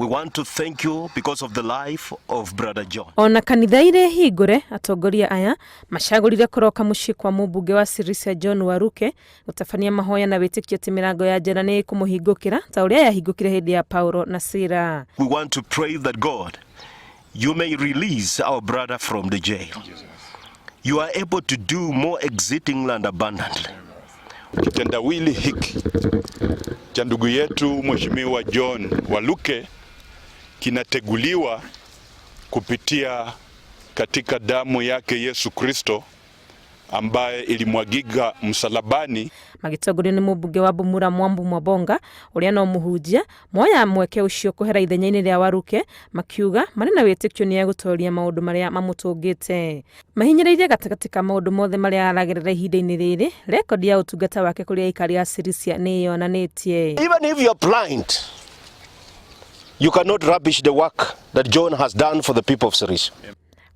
We want to thank you because of the life of Brother John. Ona kanitha irĩ hingũre, atongoria aya macagũrire kũroka mũciĩ kwa mũmbunge wa Sirisia John Waruke gũtabania mahoya na wĩtĩkio atĩ mĩrango ya njera nĩ ĩkũmũhingũkĩra ta ũrĩa yahingũkire hĩndĩ ya Paulo na Sila. We want to pray that God, you may release our brother from the jail. You are able to do more exceedingly and abundantly. Kitendawili hiki cha ndugu yetu Mheshimiwa John Waluke kinateguliwa kupitia katika damu yake Yesu Kristo ambaye ilimwagika msalabani. Magĩtongorio nĩ mũmbunge wa Bumula Mwambu Mwabonga ũrĩa no mũhunjia, moya mweke ũcio kũhera ithenya-inĩ rĩa Waruke makiuga marĩ na wĩtĩkio nĩ egũtoria maũndũ marĩa mamũtũngĩte. Mahinyĩrĩirie gatagatĩ ka maũndũ mothe marĩa aragerera ihinda-inĩ rĩrĩ, rekondi ya ũtungata wake kũrĩ aikari a Sirisia nĩ yonanĩtie. Even if you are blind, you cannot rubbish the work that John has done for the people of Sirisia.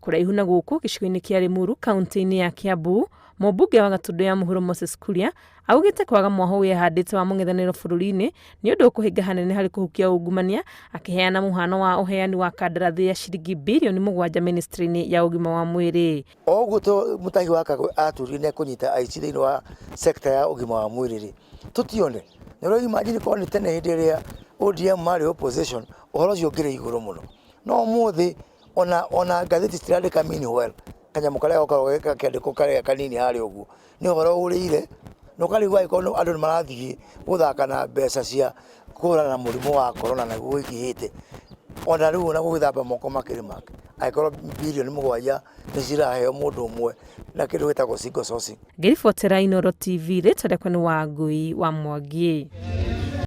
Kũraihu na gũkũ gĩcigo-inĩ kĩa Limuru kaunti-inĩ ya Kiambu, mũmbunge wa Gatũndũ ya Mũhuro Moses Kuria augĩte kwaga mwaho wĩhandĩte wa mũng'ethanĩro bũrũri-inĩ nĩ ũndũ ũkũhĩnga hanene harĩ kũhukia ungumania, akĩheana mũhano wa ũheani wa kandarathi ya ciringi birioni 7 ministry-inĩ ya ũgima wa mwĩrĩ. O ũguo to Mutahi wa Kagwe atwĩrire nĩ ekũnyita aici thĩinĩ wa sector ya ũgima wa mwĩrĩ rĩ, tũtione nĩ ũra imagine korwo nĩ tene hĩndĩ ĩrĩa ODM marĩ opposition ũhoro ũcio ũngĩrĩ igũrũ mũno, no ũmũthĩ ona ngathĩti citirandĩka. Meanwhile, kanyamũ karĩa gakoragwo gakĩandĩkwo karĩa kanini harĩa ũguo nĩ ũhoro ũrĩire na ũkarigwo angĩkorwo andũ nĩ marathiĩ gũthaka na mbeca cia kũhũrana na mũrimũ wa corona naguo wĩingĩhĩte, ona rĩu ona gũgĩthamba moko makĩrĩ make, angĩkorwo birioni 7 nĩ ciraheo mũndũ ũmwe na kĩndũ gĩtagwo single sourcing. Ngĩribotera Inooro TV, rĩtwa rĩakwa nĩ Wangui wa Mwangi.